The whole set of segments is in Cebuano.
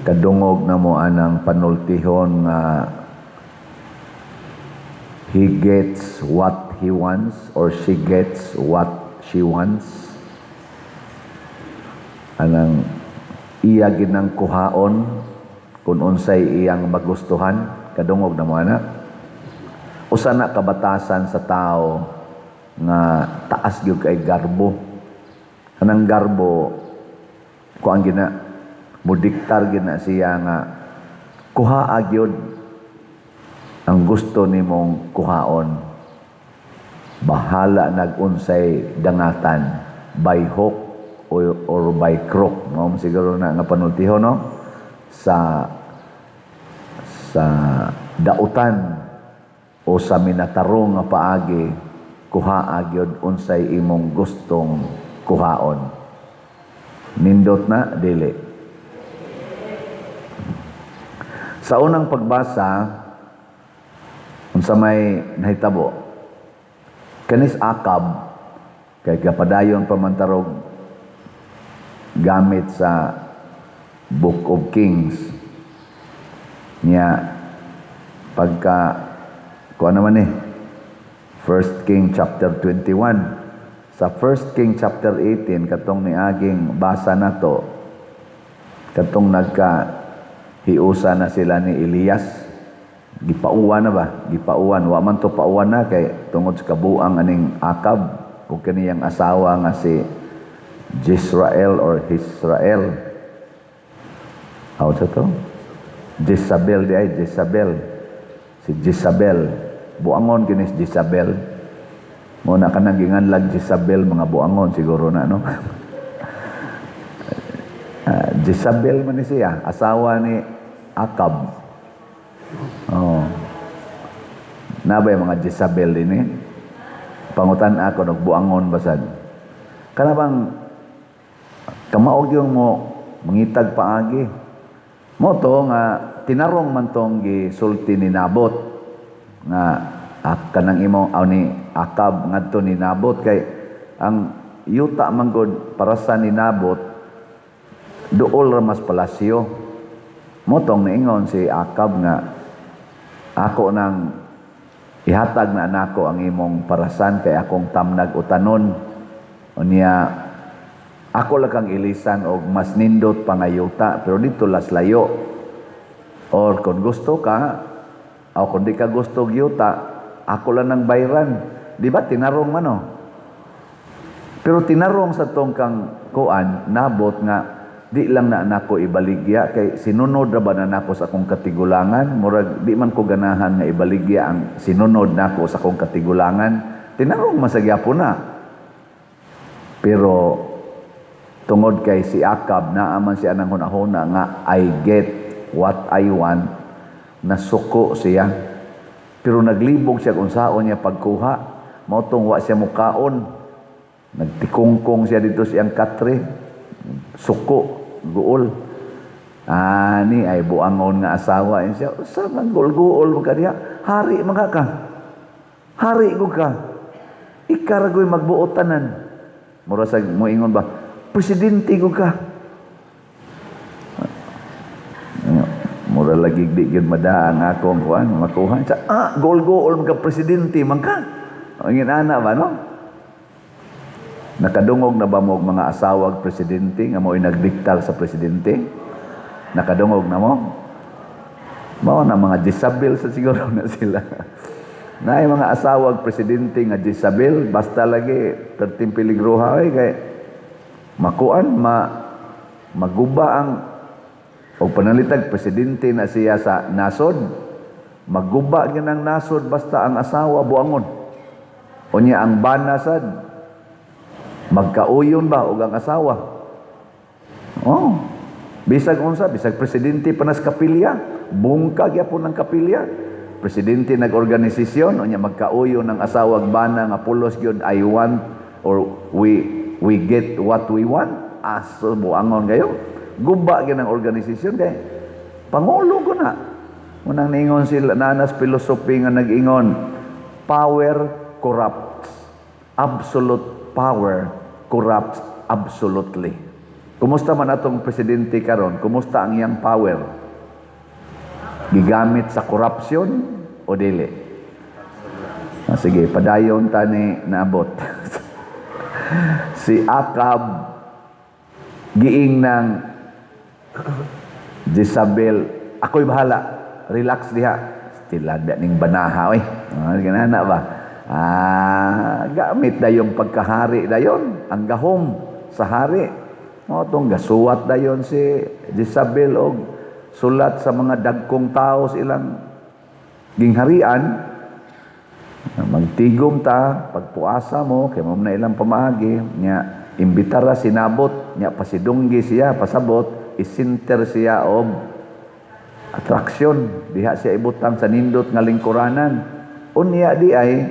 Kadungog na mo anang panultihon nga "He gets what he wants" or "She gets what she wants"? Anang iya ginang kuhaon kung unsay iyang magustuhan. Kadungog na mo ana? Usa na kabatasan sa tao nga taas gyud kay garbo. Kanang garbo kuan gina, mudiktar gina siya nga kuhaa gyud ang gusto nimong kuhaon, bahala nag unsay dangatan, by hook or by crook. Mao siguro na nga panultihon, no? Sa dautan o sa minatarong nga paagi, kuhaa gyud unsay imong gustong kuhaon. Nindot na dili? Sa unang pagbasa, unsa may nahitabo kanis Akab? Kay kapadayon pa man tarog gamit sa Book of Kings niya. Pagka kuha naman eh, 1 King chapter 21. Sa 1 King chapter 18, katong niaging basa nato, katong nagka hiusa na sila ni Elias, gipauwan na ba, gipauwan. Wa man to pauwan na kay tungod sa kabuang aning Akab ug kaniyang asawa nga si Jezrael or Israel. Aw, sa to Jezabel di ay, Jezabel. Si Jezabel, buangon kini si Jezabel. Mo na kanang ginganlag Jezabel, mga buangon siguro na, no? Jezabel man ni siya, asawa ni Akab. Oh. Nabay mga Jezabel din eh. Pangutan ako, nagbuangon basag. Kana bang kamaog yung mo mangitag paagi. Mo to nga tinarong man tong gisulti ni Nabot nga kanang imo aw ni Akab ngadto ni Nabot, kay ang yuta manggod para sa ni Nabot duol ra mas palasyo. Mo tong niingon si Akab nga ako nang ihatag na nako ang imong parasan kay akong tamnag utanon. Unya ako lang kang ilisan og mas nindot pa nga yuta, pero dito las layo, or kung gusto ka o kung di ka gusto og yuta, ako lang nang bayran. Di ba tinarong man, no? Pero tinarong sa tong kang kuan Nabot nga di lang na nako ibaligya kay sinunod ra ba na nako sa akong katigulangan. Murag di man ko ganahan nga ibaligya ang sinunod nako sa akong katigulangan. Tinarong man sa gyapon na. Pero tungod kay si Akab naa man siya nang hunahuna nga "I get what I want," nasuko siya. Pero naglibog siya kung saon niya pagkuha. Mao tong wa siya mukaon, nagtikungkong siya dito siyang katre, suko, guol. Ani ay buangon nga asawa siya. Usa man guol-guol man ka diha? Hari man ka ka. Hari ko ka. Ikaragoy magbuotanan. Mura sa moingon ba, presidente ko ka. Mura lagi di gyud madaang akong kuan makuha. Sa gol-gol man ka, presidente man ka. Ang ana ba, no? Nakadungog na ba mo og mga asawag presidente nga mo'y nagdiktar sa presidente? Nakadungog na mo? Mao na mga Jezabel sa siguro na sila. Naay mga asawag presidente nga Jezabel, basta lagi perting piligroha oy, kay makuan ma maguba ang og panalitag presidente na siya sa nasod, maguba gyud ang nasod basta ang asawa buangon. Unya ang bana sad magkauyon ba og ang asawa. Oh. Bisag unsa, bisag presidente pa nas kapilya, bungka gyapon ng kapilya. Presidente nag-organisasyon, unya magkauyon ang asawag bana nga pulos gyud "I want" or We get what we want." Aso, buangon kayo. Guba gyud ang organisasyon kay pangulo ko na. Unang niingon sila nanas philosophy nga nag-ingon, "Power corrupts. Absolute power corrupts absolutely." Kumusta man atong presidente karon? Kumusta ang iyang power? Gigamit sa corruption o dili? Ah, sige, padayon tani naabot. Si Acab, giing ng Jezabel, "Ako'y bahala, relax diha." Stilan ba ning banaha, oy. Ah, ganana ba? Ah, gamit dayong pagkahari dayon, ang gahom sa hari. Mao tong gasuwat dayon si Jezabel og sulat sa mga dagkong tao sa ilang gingharian. Magtigom ta, pagpuasa mo, kay mao na ilang pamaagi, nya imbitara si Nabot, nya pasidunggi siya, pasabot, i-center siya og attraction, diha siya ibutang sa nindot nga lingkuranan. Unya di ay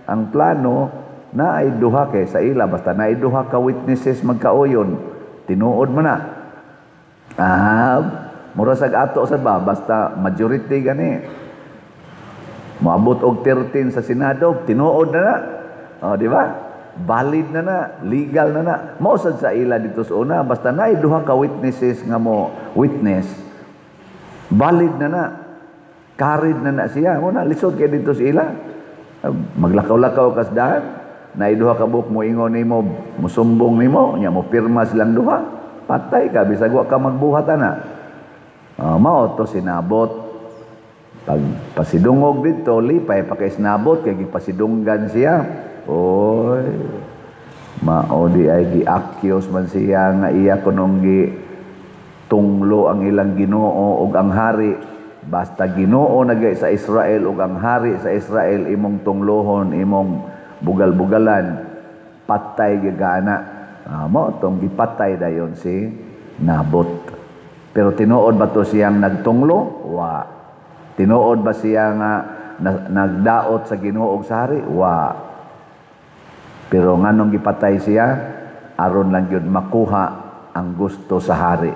ang plano na ay duha, kay sa ila basta na ay duha ka witnesses magkauyon, tinuod man na. Ah, mura sag ato sad ba, basta majority gani moabot og 13 sa Senado, tinuod na na. Oh, di ba? Valid na na, legal na na. Mao sad sa ila dito sa una, basta naay duha ka witnesses nga mo witness, valid na na. Carried na na siya. Mao na lisod kay dito sa ila. Maglakaw-lakaw kas dahan, naay duha ka buok mo ingon nimo, musumbong nimo, nya mo pirma silang duha. Patay ka bisag wa ka magbuhat ana. Mao to si Nabot. Pag pasidungog dito, lipay pa kay Nabot kay gipasidunggan siya. Oy. Mao di ay gi-accuse man siya nga iya kunong gi tunglo ang ilang Ginoo ug ang hari. Basta Ginoo na sa Israel ug ang hari sa Israel imong tunglohon, imong bugal-bugalan, patay gigana. Ah, mao tong gipatay dayon si Nabot. Pero tinuod ba to siyang nagtunglo? Wa. Tinuod ba siya nga nagdaot sa Ginoo ug sa hari? Wa. Pero nganong gipatay siya? Aron lang gyud makuha ang gusto sa hari.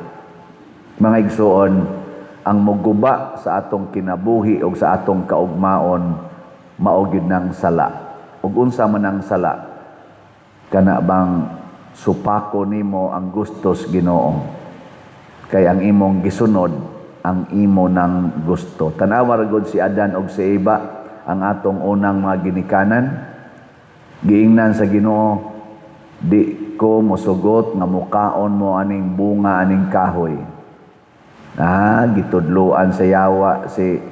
Mga igsuon, ang muguba sa atong kinabuhi o sa atong kaugmaon mao gyud nang sala. Ug unsa man ang sala? Kana bang supako nimo ang gustos Ginoo? Kay ang imong gisunod ang imo nang gusto. Tanawa ra gud si Adan og si Eva, ang atong unang mga ginikanan. Giingnan sa Ginoo, "Di ko mosugot nga mukaon mo aning bunga aning kahoy." Ah, gitudloan sa yawa si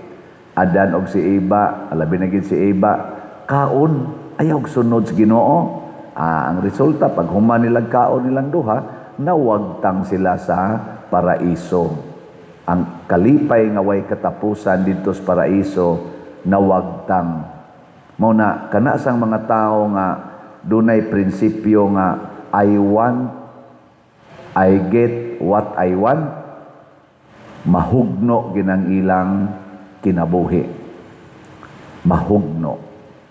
Adan og si Eva, labi na gid si Eva, "Kaon, ayaw sunod sa Ginoo." Ah, ang resulta, pag human nilang kaon nilang duha, nawagtang sila sa paraiso. Ang kalipay nga way katapusan didto sa paraiso, nawagtang. Mao na kana sang mga tawo nga dunay prinsipyo nga "I want, I get what I want," mahugno ginang ilang kinabuhi. Mahugno,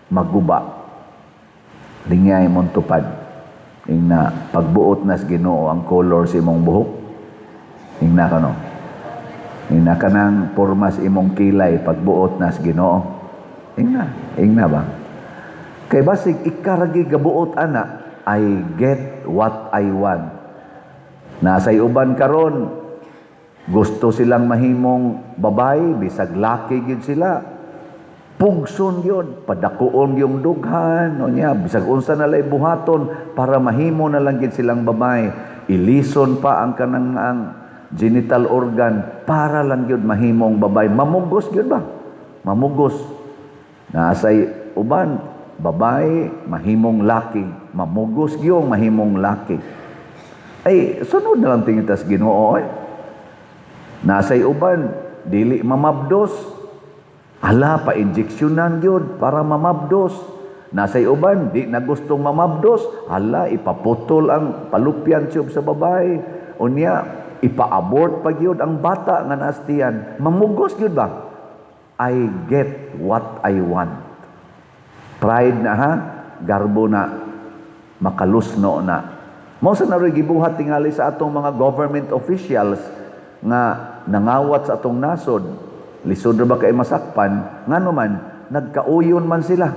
maguba. Lingay mong tupad. Ingna, pagbuot nas Ginoo ang color sa imong buhok. Ingna ka, no? Ingna kanang pormas imong kilay, pagbuot nas Ginoo. Ingna, ingna ba? Kay basig ikaragi gabuot ana, "I get what I want." Nasay uban karon, gusto silang mahimong babae, bisag laki gyud sila. Pugson gyud, padakuon yung dughan, o niya, bisag unsa na lay buhaton para mahimo na lang gyud silang babae. Ilison pa ang kanang ang genital organ para lang gyud mahimong babae. Mamugos gyud ba? Mamugos. Naasay uban, babae, mahimong laki. Mamugos gyud mahimong laki. Ay, sunod na lang tingitas Ginoo ay. Nasay uban, dili mamabdos. Ala, pa-injeksyonan gyud para mamabdos. Nasay uban, di na gustong mamabdos. Hala, ipaputol ang fallopian tube sa babae. Unya, ipa-abort pa gyud ang bata nga naastiyan. Mamugos gyud ba? I get what I want. Pride na ha, garbo na, makalusno na. Mao sa naroy gibuhat tingali sa atong mga government officials nga nangawat sa atong nasod. Lisod ra ba kay masakpan? Ngano man, nagkauyon man sila.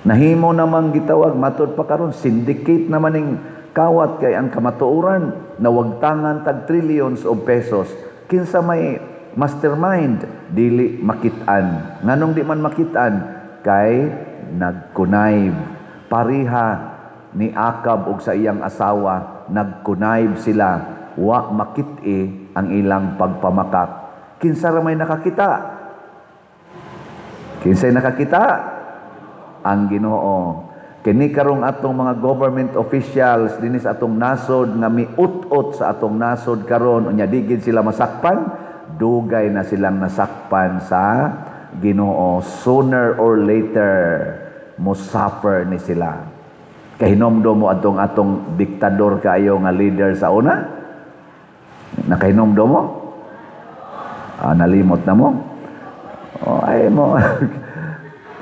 Nahimo namang gitawag matod pa karon syndicate naman ning Kawat kay ang kamatuoran, nawagtangan tag trillions of pesos. Kinsa may mastermind, dili makit-an. Nganong di man makit-an? Kay nag-connive. Pareha ni Akab og sa iyang asawa, nag-connive sila, wa makit-i ang ilang pagpamakak. Kinsa ra may nakakita? Kinsay nakakita? Ang Ginoo. Kini karong atong mga government officials dinhi sa atong nasod nga miut-ot sa atong nasod karon, unya di gid sila masakpan, dugay na silang nasakpan sa Ginoo. Sooner or later, mo suffer ni sila. Kahinomdom mo atong atong diktador kaayo nga leader sa una? Nakahinomdom mo? Ah, nalimot na mo? Oh, ay mo.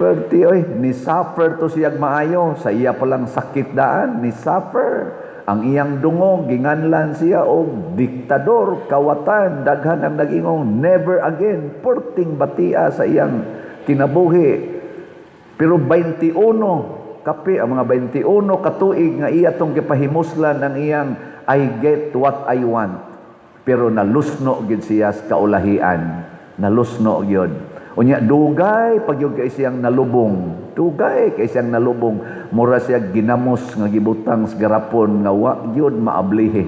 Perti oy, ni suffer to siyag maayo sa iya palang sakit daan, ni suffer. Ang iyang dungog, ginganlan siya og diktador, kawatan, daghan ang nag-ingong never again, perting batia sa iyang kinabuhi. Pero 21 kape ang mga 21 katuig nga iya tong gipahimuslan ang iyang "I get what I want." Pero nalusno gid siya sa kaulahian. Nalusno gyud. Unya dugay pagyud kay siyang nalubong. Dugay kay siyang nalubong. Mura siya ginamos nga gibutang sa garapon nga wa gyud maablihi.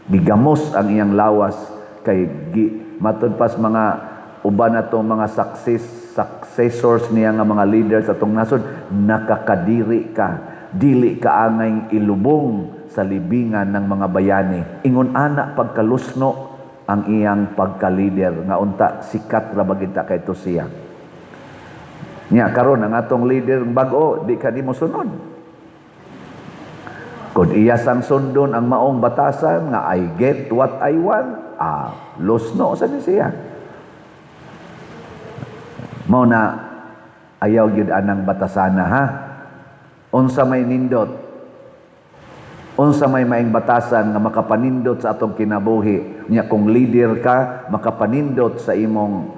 Gigamos ang iyang lawas kay gi, matud pas mga uban atong mga successors niya nga mga leaders atong nasod, nakakadiri ka, dili ka angay ilubong sa libingan ng mga bayani. Ingon ana pagkalusno ang iyang pagka-leader nga unta sikat ra bagita kay to siya. Nya karon ang atong leader bag-o, di ka nimo sunod. Kung iya sang sundon ang maong batasan nga "I get what I want," ah, lusno sa ni siya. Mao na ayaw gyud anang batasana, ha. Unsa may nindot? Unsa may maing batasan nga makapanindot sa atong kinabuhi? Nya kung leader ka, makapanindot sa imong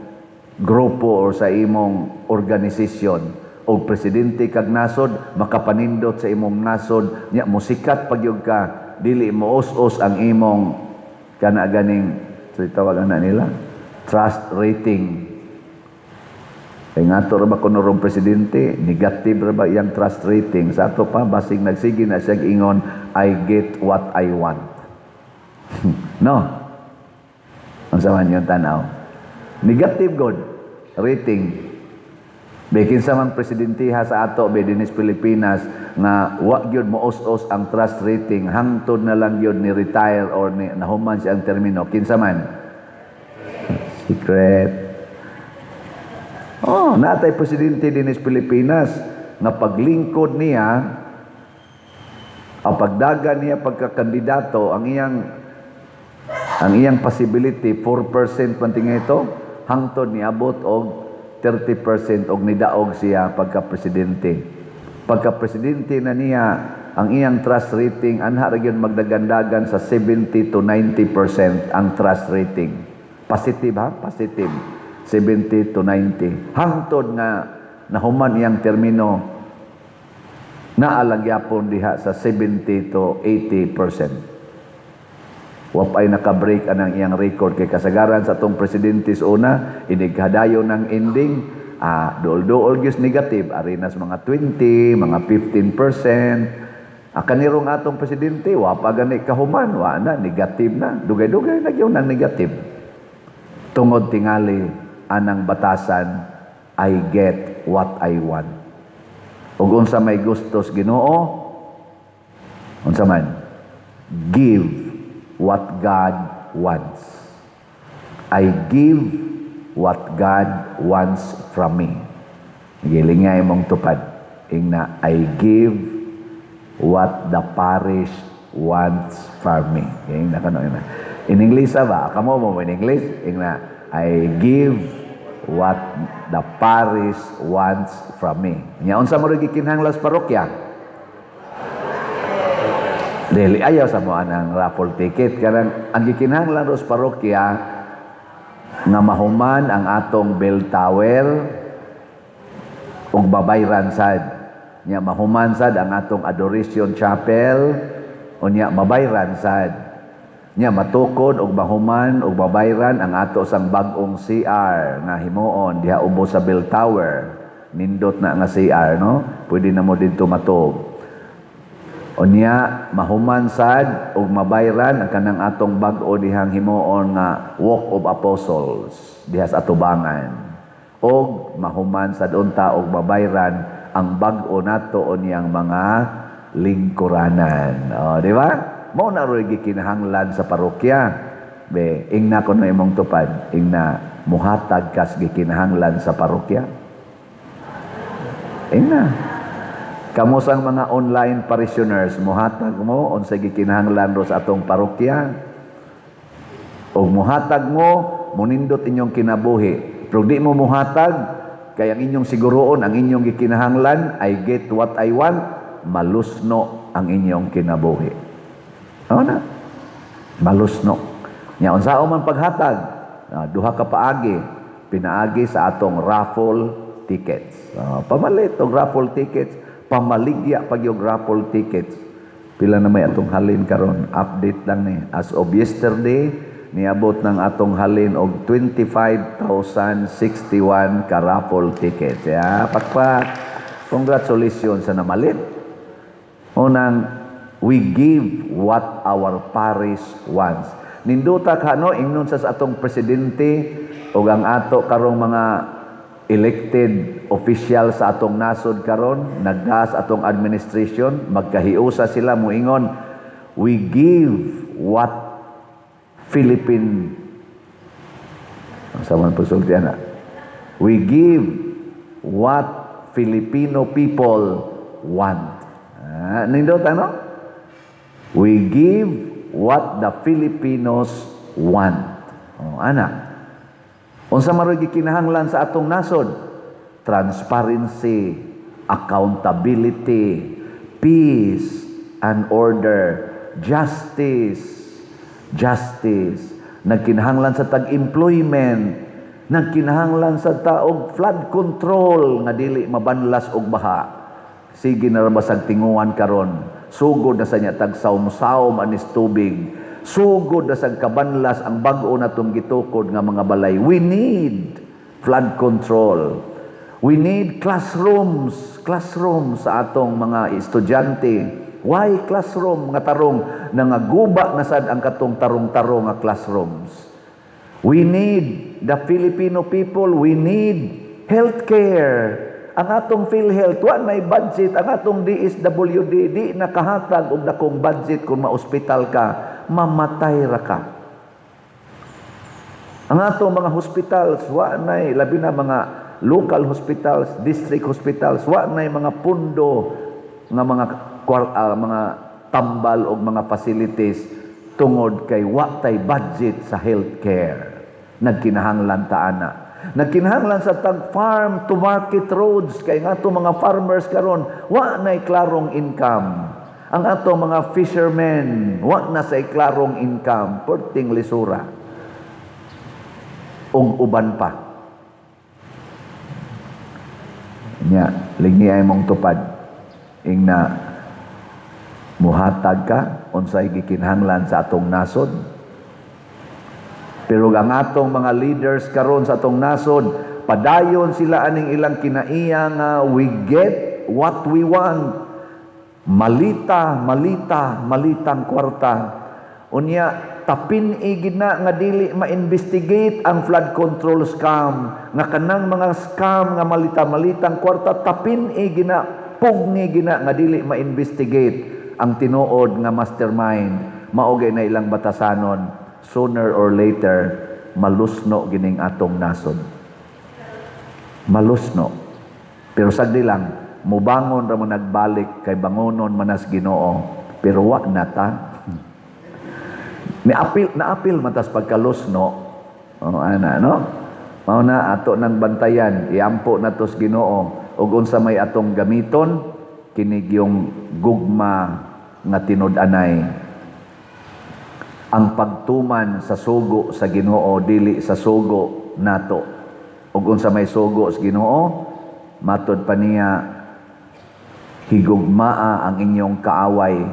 grupo or sa imong organisasyon, o presidente kag nasod, makapanindot sa imong nasod, nya musikat pagyud ka, dili mo us-us ang imong kana ganing, so tawag na nila, trust rating. Kay nga ra ba kuno rong presidente, negative ra ba iyang trust rating? Sa ato pa, basig nagsige na siya ingon, "I get what I want." No? Unsa man yung tanaw? Negative god rating. Bikin sa mang presidente ha sa ato be dinis Pilipinas nga wa gyud mo os ang trust rating hangtod na lang gyud ni retire or ni nahuman siya ang termino, kinsa man? Secret. Oh, natay presidente dinis Pilipinas nga paglingkod niya, ang pagdagan niya pagkakandidato, ang iyang possibility 4% man tinga ito, hangtod niabot og 30% og nidaog siya pagka presidente. Pagka presidente na niya, ang iyang trust rating anha ra gyud magdagandagan sa 70 to 90% ang trust rating. Positive ha, positive. 70 to 90. Hangtod nga nahuman iyang termino, naa lang gyapon diha sa 70 to 80%. Wa pa'y naka-break anang iyang record kay kasagaran sa atong presidente sa una, inighadayon ng ending, ah, duol-duol gyud negative, arinas mga 20, mga 15%. Ah, kanirong atong presidente, wa pa gani kahuman, wa na, negative na. Dugay-dugay na gyud ang negative. Tungod tingali anang batasan, "I get what I want." Ug unsa may gustos Ginoo? Unsa man? Give what God wants. I give what God wants from me. Giling nga imong tupad. Ingna, "I give what the parish wants from me." Ingna kano ina. In English ba? Kamo mo in English? Ingna, "I give what the parish wants from me." Nya unsa mo rin gikinahanglan sa parokya? Dili, ayaw sa mo anang raffle ticket. Kanang ang gikinahanglan ro sa parokya nga mahuman ang atong bell tower ug babayran sad. Nya mahuman sad ang atong adoration chapel. Unya mabayran sad. Nya matukod og mahuman og mabayran ang ato sang bag-ong CR nga himuon diha ubos sa Bell Tower. Nindot na nga CR, no? Pwede na mo didto matuog. Unya mahuman sad og mabayran ang kanang atong bag-o dihang himuon nga Walk of Apostles diha sa atubangan. Og mahuman sad unta og mabayran ang bag-o nato unyang mga lingkuranan. O, di ba? Mao na ro'y gikinahanglan sa parokya. Be, ingna ko na imong tupad, ingna muhatag kas gikinahanglan sa parokya. Ingna. Kamo sang mga online parishioners, muhatag mo unsay gikinahanglan ro sa atong parokya. Og muhatag mo, munindot inyong kinabuhi. Pero di mo muhatag, kay ang inyong siguroon, ang inyong gikinahanglan, "I get what I want," malusno ang inyong kinabuhi. Oo na. Malusno. Nya unsaon man paghatag? Duha ka paagi. Pinaagi sa atong raffle tickets. Pamalit og raffle tickets, pamaligya pag yung raffle tickets. Pila na may atong halin karon? Update lang ni. As of yesterday, niabot ng atong halin og 25,061 ka raffle tickets. Ya, pakpak. Congratulations sa namalit. Unang, we give what our parish wants. Ninduta ka, no, ingnon sa atong presidente o ang ato karong mga elected official sa atong nasod karon, nagdas atong administration, magkahiusa sila moingon, "We give what Philippine," sa man pagsulti ana, "We give what Filipino people want." Nindot ano? "We give what the Filipinos want." Oh, ana. Unsa man ro'y gikinahanglan sa atong nasod? Transparency, accountability, peace and order, justice, justice. Nagkinahanglan sa tag-employment, nagkinahanglan sa taog flood control nga dili mabanlas og baha. Sige na ra basag tinguan karon. Sugod na sa niya tag saum-saum anis tubig. Sugod na sa kabanlas ang bag-o natong gitukod nga mga balay. We need flood control. We need classrooms, classrooms sa atong mga estudyante. Why classroom nga tarong? Nangaguba na sad ang katong tarong-tarong nga classrooms. We need the Filipino people, we need healthcare. Ang atong PhilHealth, wa may budget. Ang atong DSWD, di nakahatag og dakong budget. Kung maospital ka, mamatay ra ka. Ang atong mga hospitals, wa nay, labi na mga local hospitals, district hospitals, wa nay mga pundo nga mga tambal og mga facilities tungod kay wa tay budget sa healthcare. Nagkinahanglan ta ana. Nagkinahanglan sa tag farm to market roads kay nga ato mga farmers karon wa nay klarong income. Ang ato mga fishermen wa na say klarong income, perting lisura. Ug uban pa. Nya, lingi ay mong tupad. Ingna muhatag ka unsay gikinahanglan sa atong nasod. Pero ang atong mga leaders karon sa atong nasod, padayon sila aning ilang kinaiya nga "We get what we want." Malita, malita, malitang kwarta. Unya, tapin igid na nga dili ma-investigate ang flood control scam. Nga kanang mga scam nga malita-malitang kwarta, tapin igid na, pugni gina nga dili ma-investigate ang tinuod nga mastermind. Mao na ilang batasanon. Sooner or later, malusno gining atong nasod. Malusno. Pero sagdi lang, mubangon ra mo nagbalik kay bangonon manas Ginoo. Pero wa na ta. Ni apil na apil matas pagkalusno. Oh, ana no? Mao na ato nang bantayan, iampo na tos Ginoo ug unsa may atong gamiton kinig yung gugma nga tinud-anay. Ang pagtuman sa sugo sa Ginoo, dili sa sugo nato. Ug unsa may sugo sa Ginoo? Matod pa niya, higugmaa ang inyong kaaway.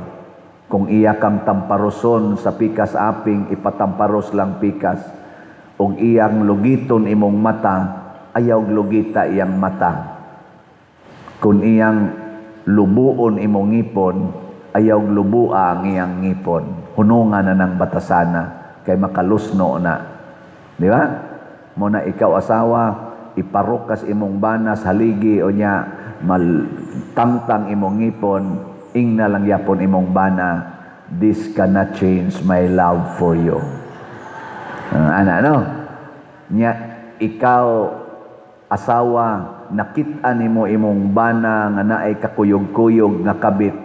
Kung iya kang tamparoson sa pikas aping, ipatamparos lang pikas. Ug iyang lugiton imong mata, ayaw lugita iyang mata. Kung iyang lubuon imong ngipon, ayaw lubua ang iyang ngipon. Hunungan na ng batasana kay makalusno na. Di ba? Mo na ikaw asawa, iparukas imong banas haligi o nya maltangtang imong ngipon, ingna lang yapon imong bana, "This cannot change my love for you." Ana no? Nya ikaw asawa, nakit-an nimo imong bana nga naay kakuyog-kuyog nga kabit,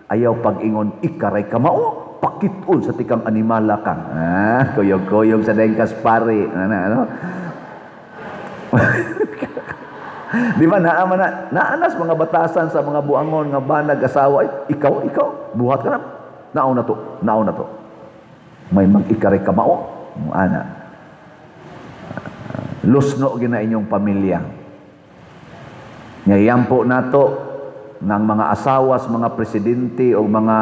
ayaw pag-ingon, "Ikaray ka mao, pakit-on sa tikang animala ka." Ah, kuyog-kuyog sa dayeng kaspari. Ana ano? Di ba naa man na, naanas mga batasan sa mga buangon nga banag asawa, "Ay, ikaw, ikaw, buhat ka na. Nao na to, nao na to. May mag-ikaray ka mao." Ana. Lusno gina inyong pamilya. Ngayampo nato ng mga asawas, mga presidente o mga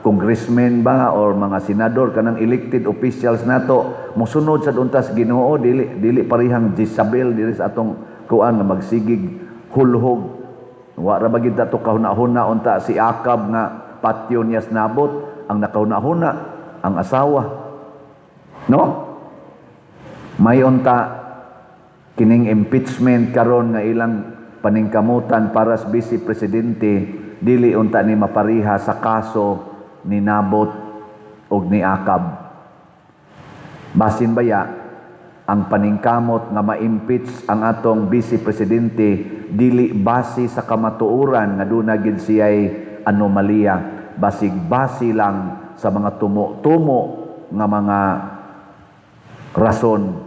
congressmen ba or mga senador, kanang elected officials nato, mosunod sa untas Ginoo, dili dili parihang Jezabel diri sa atong kuan nga magsigig hulhog. Wa ra ba gid to kahuna-huna unta si Akab nga patyon niya sa Nabot? Ang nakahuna-huna ang asawa, no? May unta kining impeachment karon nga ilang paningkamutan para sa vice presidente, dili unta ni mapariha sa kaso ni Nabot og ni Akab. Basin baya ang paningkamot nga ma-impeach ang atong vice presidente dili base sa kamatuoran nga duna gid siya'y anomalya, basig base lang sa mga tumo-tumo nga mga rason,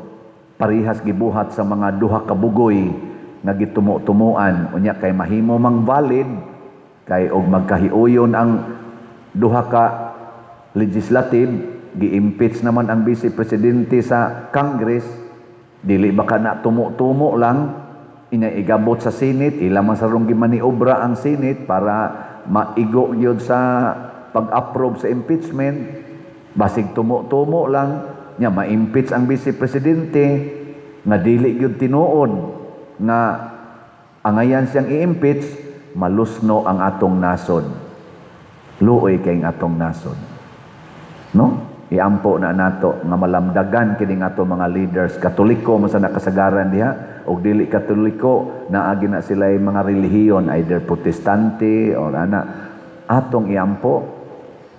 parihas gibuhat sa mga duha ka bugoy nga gitumo-tumuan. Unya kay mahimo mang valid kay og magkahiuyon ang duha ka legislative, gi-impeach naman ang vice presidente sa Congress. Dili ba ka na tumo-tumo lang? Ina igabot sa Senate, ila man sarong gimaniobra ang Senate para maigo gyud sa pag-approve sa impeachment. Basig tumo-tumo lang nya ma-impeach ang vice presidente nga dili gyud tinuod nga angayan siyang i-impeach. Malusno ang atong nasod. Luoy kay atong nasod, no? Iampo na nato nga malamdagan kining ato mga leaders. Katoliko man sa nakasagaran diha og dili Katoliko, naagi na sila mga relihiyon, either Protestante or ana. Atong iampo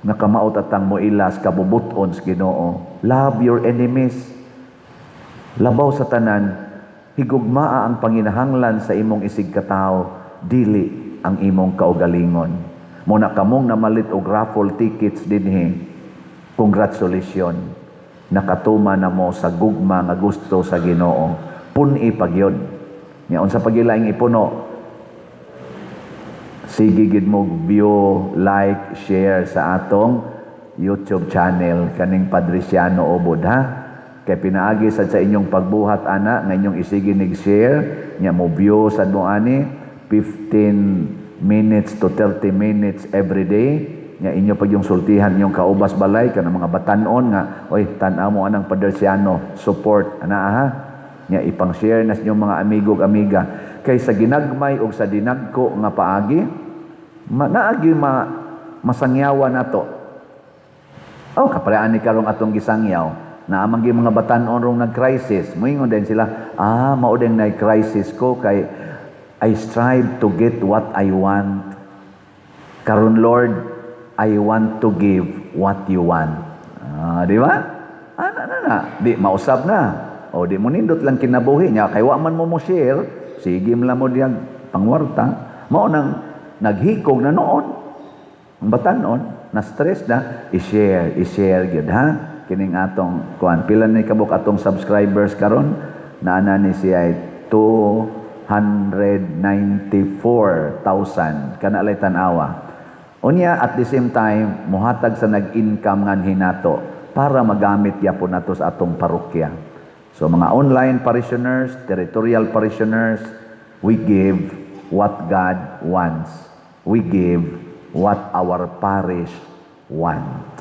nga kamaot atang moilas kabubuton sa Ginoo. Love your enemies. Labaw sa tanan, higugmaa ang panginahanglan sa imong isig katawo, dili ang imong kaugalingon. Muna kamong namalit og raffle tickets dinhi, congratulations, nakatuma na mo sa gugma nga gusto sa Ginoo. Pun-i pagyon nya. Unsa pagilaing ipuno? Sige gid mo view, like, share sa atong YouTube channel kaning Padriciano Ubod, ha, kay pinaagi sad sa inyong pagbuhat ana nga inyong isige nig share nya mo view sad mo ani 15 minutes to 30 minutes every day nya inyo pag yung sultihan inyong kaubas balay, kanang mga batanon nga, "Oy, tan-aw mo anang Padriciano, support ana ha." Nya ipang-share na sa inyong mga amigo ug amiga, kay sa ginagmay og sa dinagko nga paagi ma, naagi ma, masangyawan nato. Oh, kaparean ni karong atong gisangyaw na amang mga batan-on rong nag-crisis, moingon din sila, "Ah, mao din nag-crisis ko kay I strive to get what I want. Karon, Lord, I want to give what you want." Ah, di ba? Ana na na. Di mausab na. O di mo nindot lang kinabuhi niya kay wa man mo mo share, sige mo lang mo diyang pangwarta. Mao nang naghikog na noon. Ang batanon, na stress na, i-share, i-share gyud ha. Kining atong kuan. Pila ni kabuk atong subscribers karon? Naana ni siya 294,000 kana lay tan-awa. Unya at the same time mohatag sa nag-income nganhi nato para magamit yapon nato sa atong parokya. So mga online parishioners, territorial parishioners, we give what God wants. We give what our parish wants. 1.